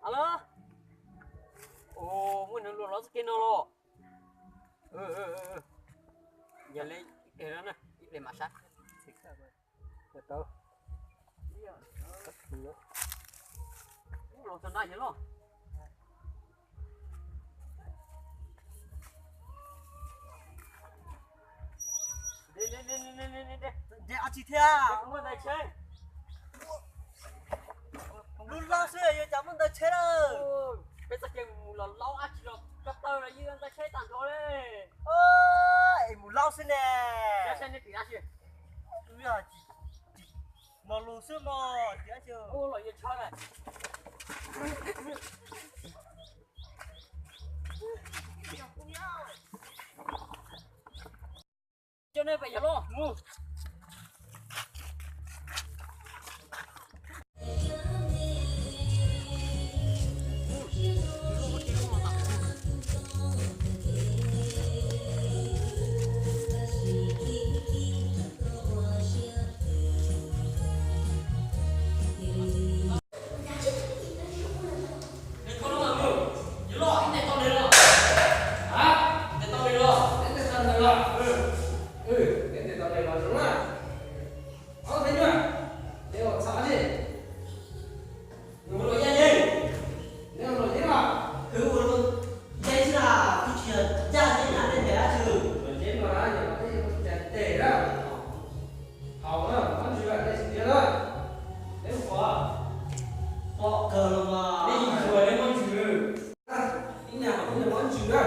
Alo, muaj neeg luag los txoj kev no los. Yog li ib pliag na, ib pliag mam sab. Los txog na yog los. Ntshe dab tsi thiab? Muaj ntawv tsheb. Lub laub xwb yuav cas muaj ntawv tsheb lawm. Peb txoj kev mus los laub dab tsi los ko taw los yeej ntawv tsheb tag nrho li. Es mus laub xwb ne. Saib saib neb tim dab tsi. Twb yog tim no los xwb mog, tim dab tsi. Ua los yuav tshaj lawm. Coj nej pem yog los. Haus mob ntsws, nej tsis tias na, nej pom, pom kawg los mas nej tsis tshua nej mob ntsws. Ib niag haus ib niag mob ntsws na,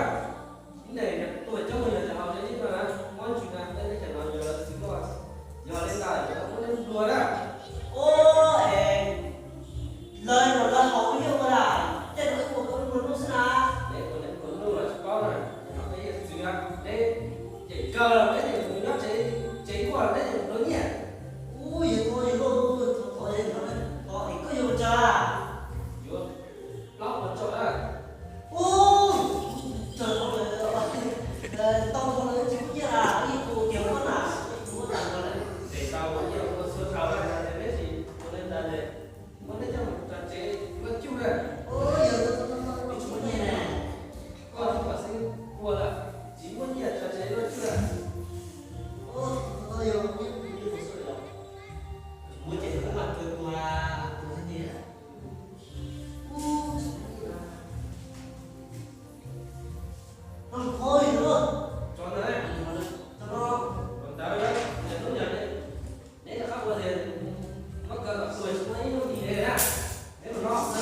ib niag tuaj coob yog tias haus ib niag mob ntsws na, nej cov no yog lawv txiv tuaj, yog li ntawd yog muab nej nplua na. Ua es lawv no lawv haus ib yam ua na, tej no ib ua tau ib nplua nuj xwb na. Neb ua neb nplua nuj los tsis paub na, peb yog txiv na, neb cem kawg los neb cem tus nyob tsev, tsev ua los neb cem tus nyiaj. Ub, yog tua yog luaj mus thov thov es koj yuav ua cas? Yuav plaub puas tso na. Ub, tso tau lawm, tau tau lawm tsis muaj nyiaj na, ib puas kiag muab na, muab tag nrho lawm. Ces tau muab nyiaj ua txhua thaum na, neb tsis ua li ntawd ces muab neb coj mus tso tsev luaj cuj na. Ub, yog tsis muaj nyiaj na. Koj tsis pom xeeb ua lawm, tsis muaj nyiaj tso tsev luaj cuj na. Muab ces muab mas kawg tus, tus hais tias, ub, no qhov tso ntawd, tso no, ntawd, neb rov qab ua tias muab kawg kom tuag tsis muaj ib lub ntim li na. Neb mus no na.